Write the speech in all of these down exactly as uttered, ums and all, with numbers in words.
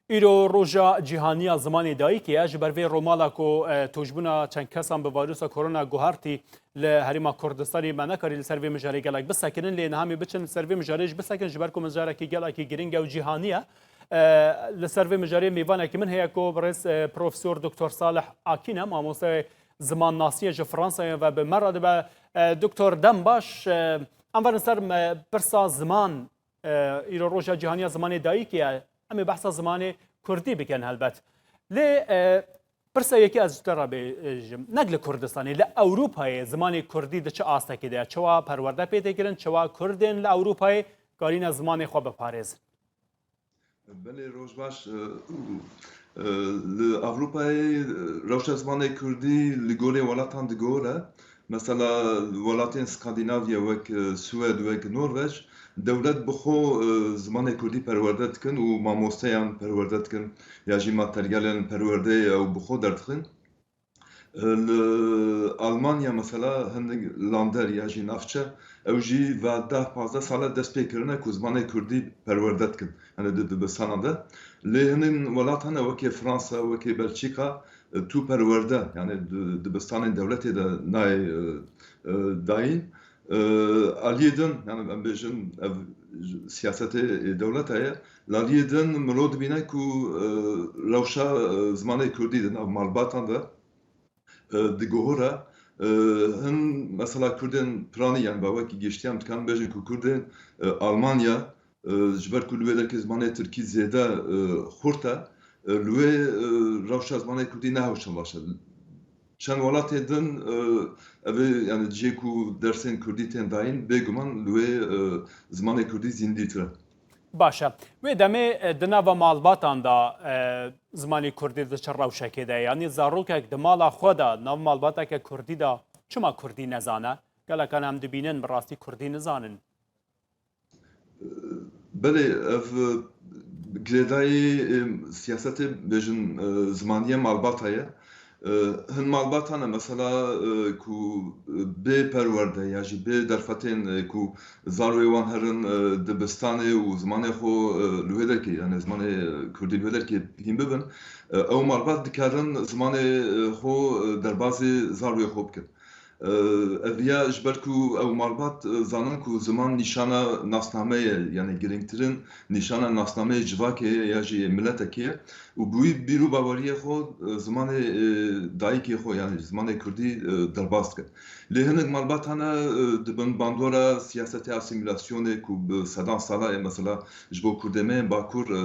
Îro roja cîhanî ya zimanê dayikê ye. Ji ber vê romala ku, e, tûşbûna çend kesan bi vîrusa korona guhertî li Herêma Kurdistanê, me nekarî li ser vê mijarê gelek bisekinin, lê niha em ê biçin li ser vê mijarê jî bisekinin, ji ber ku mijarekî gelekî girîng e û cîhanî ye. E, li ser vê mijarê mêvanekî min heye ku birêz, e, Profesor Doktor Salih Akîn e, mamosteyê zimannasiyê ji Fransayê ve bi me re dibe. E, Doktor, dem baş. E, em verin ser me pirsa ziman. E, îro roja cîhanî ya zimanê dayikê ye. Em ê behsa zimanê kurdî bikin helbet. Lê, e, pirsa yekê ez ji te re bêjim. Nek li Kurdistanê, li Ewropayê zimanê kurdî di çi astekê de ye? Çawa perwerde pê tê kirin, çawa kurdên li Ewropayê karîne zimanê xwe biparêzin? Belê, roj baş. E, e, li Ewropayê, e, rewşa zimanê kurdî li gorê welatan digore. Mesela welatên Skandinavya wek, e, Swêd, wek Norveç, dewlet bi xwe, e, zimanê kurdî perwerde dikin û mamosteyan perwerde dikin, ya jî materyalên perwerdeyê ew bi xwe derdixin. E, li Almanya mesela hinek lander ya jî navçe, ew jî va deh pazdeh sal e dest pê kirine ku zimanê kurdî perwerde dikin. Yani di dibistanan de. Lê hinek welat hene wekê Fransa, wekê Belçîka, e, tu perwerde, yani di, dibistanên dewletê de nayê, e, e, dayîn. E, aliyê din, yani em bêjin ev siyasetê, e, dewleta ye. Li aliyê din mirov dibîne ku, e, rewşa, e, zimanê kurdî di nav malbatan de, e, diguhore. E, hin mesela kurdên piranî, yani ba wekî giştî em dikarin bêjin ku kurdên, e, Almanya, e, ji ber ku li wê derkê zimanê tirkî zêde, e, xurt e, e, li wê, e, rewşa zimanê kurdî ne hewşa baş e. Çend welatê din, e, ev ê, yani cihê ku dersên kurdî tên dayîn, bêguman li wê, e, zimanê kurdî zîndîtir e. Baş e. Wê demê, e, di nava malbatan de, e, zimanê kurdî di çi rewşekê de ye? Yanî zarokek di mala xwe de, nav malbateke kurdî de çima kurdî nezane? Gelek em dibînin bi rastî kurdî nizanin. Belê, ev, e, girêdayî, e, siyasetê bêjin, e, zimaniyê malbata ye. E, hin malbat hene mesela, e, ku, e, bê perwerde ya jî bê derfetên, e, ku zarwê wan herin, e, dibistanê û zimanê xwe, e, li wê derkê, yani zimanê, e, kurdî li wê derkê hîn bibin, e, ew malbat dikarin zimanê, e, xwe, e, derbazê zarwê xwe bikin. E, ev ya ji ber ku ew malbat, e, zanin ku ziman nîşana nasnameyê, yani girîngtirin nîşana nasnameyê civakê ye ya jî miletekê ye. Û bi wî bîr û baweriyê xwe, e, zimanê, e, dayikê xwe, yani zimanê kurdî, e, derbas dikin. Lê hinek malbat hene, e, di bin bandora siyasetê asîmîlasyonê ku bi sedan sala ye, mesela ji bo kurdê me yên Bakur, e,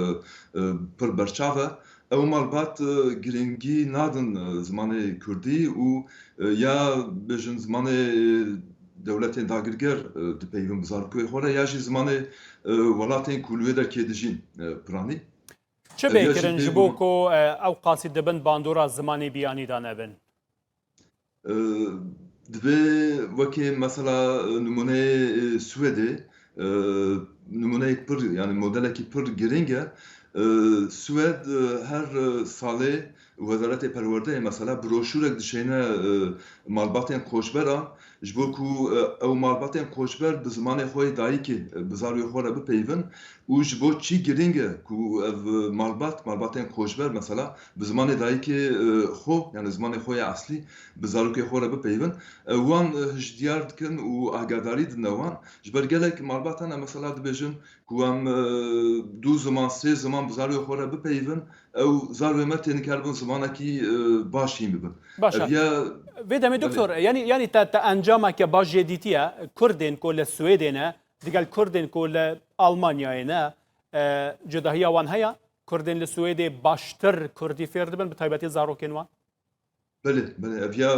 e, pir berçav e. Ew malbat, e, girîngî nadin, e, zimanê kurdî û, e, ya bêjin zimanê, e, dewletên dagirger, e, dipeyivin bi zarokê xwe re ya jî zimanê, e, welatên ku li wê derkê dijîn, e, piranî. Çi bê kirin ji bo ku, e, ew qasî di bin bandora zimanê biyanî de nebin? E, divê wekê mesela, e, nimûneyê, e, Swêdê, e, nimûneyek pir, yani modelekî pir girîng e. E, Swêd, e, her, e, salê Wezaretê Perwerdeyê mesela broşûrek dişêne, e, malbatên koçberan, ji bo ku, e, ew malbatên koçber bi zimanê xwe yê dayikê, e, bi zarwê xwe re bipeyivin û ji bo çi girîng e ku ev malbat, malbatên koçber mesela bi zimanê dayikê, e, xwe, yani zimanê xwe yê eslî, bi zarokê xwe re bipeyivin. E, wan, e, hişdiyar dikin û agadarî didine wan. Ji ber gelek malbat hene mesela dibêjin ku em, e, du ziman, sê ziman bi zarokê xwe re bipeyivin, ew zarokê me tênikaribin zimanekî, e, baş hîn bibin. Baş e. Ev ya Vê demê Belê. Doktor, yanî, yanî te, te encameke baş jê dîtiye, Kurdên ku li Swêdê ne, digel Kurdên ku li Almanyayê ne, e, cudahiya wan heye? Kurdên li Swêdê baştir Kurdî fêr dibin, bi taybetî zarokên wan? Belê, belê. Ev ya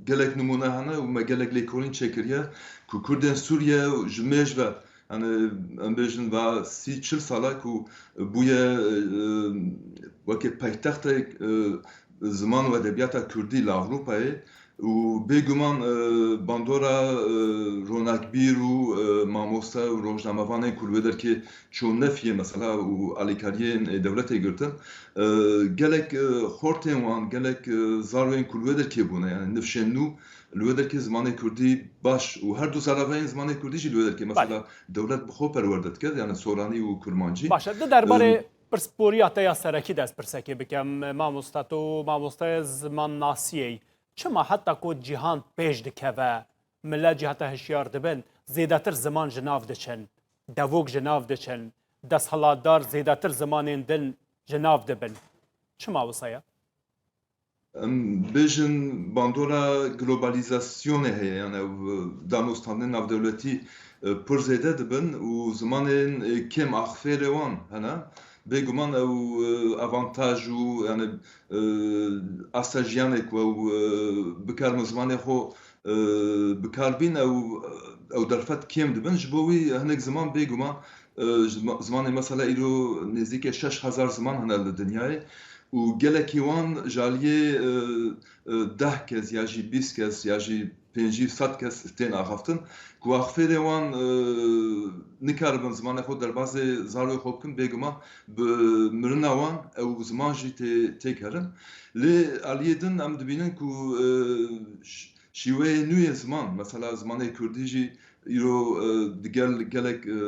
gelek nimûne hene û me gelek lêkolîn çêkiriye ku Kurdên Sûriye ji mêj ve, yani em bêjin va sî çil sala ku bûye, e, weke paytextek, e, ziman û edebiyata Kurdî li Ewropayê. Û bêguman, e, bandora, e, ronakbîr û, e, mamoste û rojnamevanên ku li wê derkê çûn nefiyê mesela û alîkariyên, e, dewletê girtin, e, gelek, e, xortên wan, gelek, e, zarwên ku li wê derkê bûne, yani nifşên nû li wê derkê zimanê kurdî baş û her du zaravayên zimanê kurdî jî li wê derkê. Belê. Mesela dewlet bi xwe perwerde dike, yani soranî û kurmancî. Baş e, di derbarê, E, Pirsboriya te ya serekî de ez pirsekê bikim, mamosta, tu mamosteya zimannasiyê yî. Çima heta ku cîhan pêş dikeve, millet jî heta hişyar dibin, zêdetir ziman ji nav diçin, devok ji nav diçin, desthilatdar zêdetir zimanên din ji nav dibin? Çima wisa ye? Em bêjin bandora globalizasyonê heye, yani ew, e, danûstandinên navdewletî, e, pir zêde dibin û zimanên, e, kêm axifêrê wan hene. Bêguman ew, e, avantaj û, yani, e, asta jiyanê ku ew, e, bikaribin zimanê xwe, e, bikarbîn, ew, ew derfet kêm dibin. Ji bo wî hinek ziman bêguman, e, zima-, zimanê mesela îro nêzîkê şeş hezar ziman hene li dinyayê û gelekî wan ji aliyê, e, e, deh kes ya jî bîst kes ya jî pêncî sed kes tên axaftin ku axifêrê wan, e, nikaribin zimanê xwe derbazê zarokê xwe bikin, bêguman bi mirina wan ew ziman jî tê, têk herin. Lê aliyê din em dibînin ku, e, ş-, şîweyê nû yê ziman, mesela zimanê kurdî jî îro, e, digel gelek, e,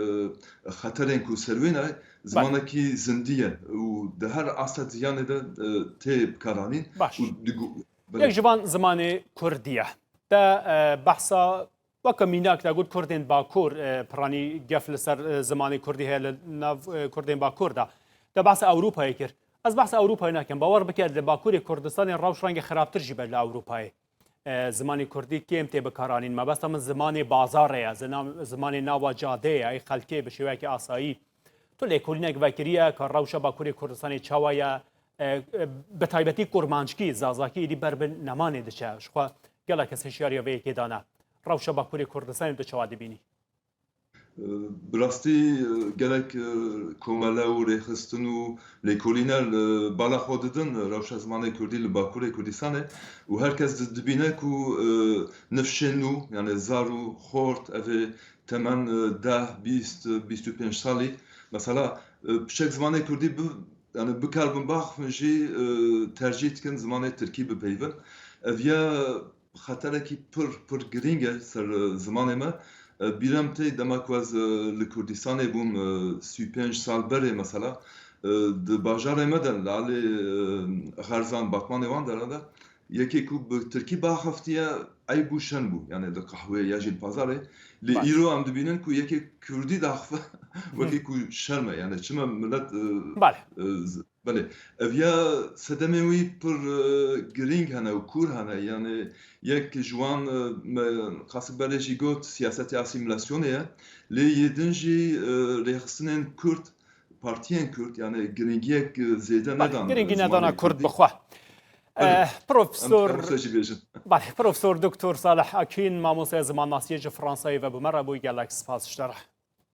xeterên ku ser wê ne, zimanekî zindî ye û di her asta ziyanê de, e, tê bikaranîn. Baş. Û digu-, belê. Yek ji van zimanê kurdî ye. Te, e, behsa, weke mînak te got, kurdên bakur, e, piranî gef li ser, e, zimanê kurdî heye li nav, e, kurdên bakur de. Te behsa Ewropayê kir. Ez behsa Ewropayê nakim. Bawer bike, li Bakurê Kurdistanê rewş rengê xirabtir jî be li Ewropayê. E, zimanê kurdî kêm tê bikaranîn. Mebesta min zimanê bazarê ye, zina-, zimanê nava cadeyê ye, ê xelkê bi şêweyekî asayî. Tu lêkolînek vekiriye ka rewşa Bakurê Kurdistanê çawa ye? E, e, bi taybetî kurmanckî, zazakî êdî ber bi nemanê diçe. Ji xwe gelek kes hişyariya vê yekê dane. Rewşa Bakurê Kurdistanê tu çawa dibînî? Bi rastî, gelek, e, komele û rêxistin û lêkolîner li bala xwe didin rewşa zimanê kurdî li Bakurê Kurdistanê û her kes di-, dibîne ku, e, nifşên nû, yani zar û xort, evê temen, e, deh, bîst, bîst û pênc salî, mesela, e, piçek zimanê kurdî bi-, yani bikaribin biaxifin jî, e, tercîh dikin zimanê tirkî bipeyivin. Ev ya xeterekî pir, pir girîng e ser, e, zimanê me. E, bîra min tê dema ku ez, e, li Kurdistanê bûm, e, sî û pênc sal berê mesela, e, di bajarê me de li alê, e, Xerzan, Batmanê wan deran de yekê ku bi tirkî biaxiftiye eyb û şerm bû. Yani li qehweyê ya jî li pazarê. Lê Baş. Îro em dibînin ku yekê kurdî diaxife wekî ku şerm e. Yani çima millet, e, Bale. e, z-, Belê. Ev ya sedemên wî pir, e, girîng hene û kûr hene. Yani yek ji wan, e, me qasî berê jî got, siyaseta asîmîlasyonê ye. Lê yê din jî, e, rêxistinên Kurd, partiyên Kurd, yani girîngiyek, e, zêde Belê, nedane girîngî nedana zimanê Kurd kurdî. bi xwe. Belê. Eh, Profesor Em, em wisa jî bêjin. Belê, Profesor Doktor Salih Akîn, mamosteya zimannasiyê ji Fransayê ve bi me re bû, gelek spas ji te re.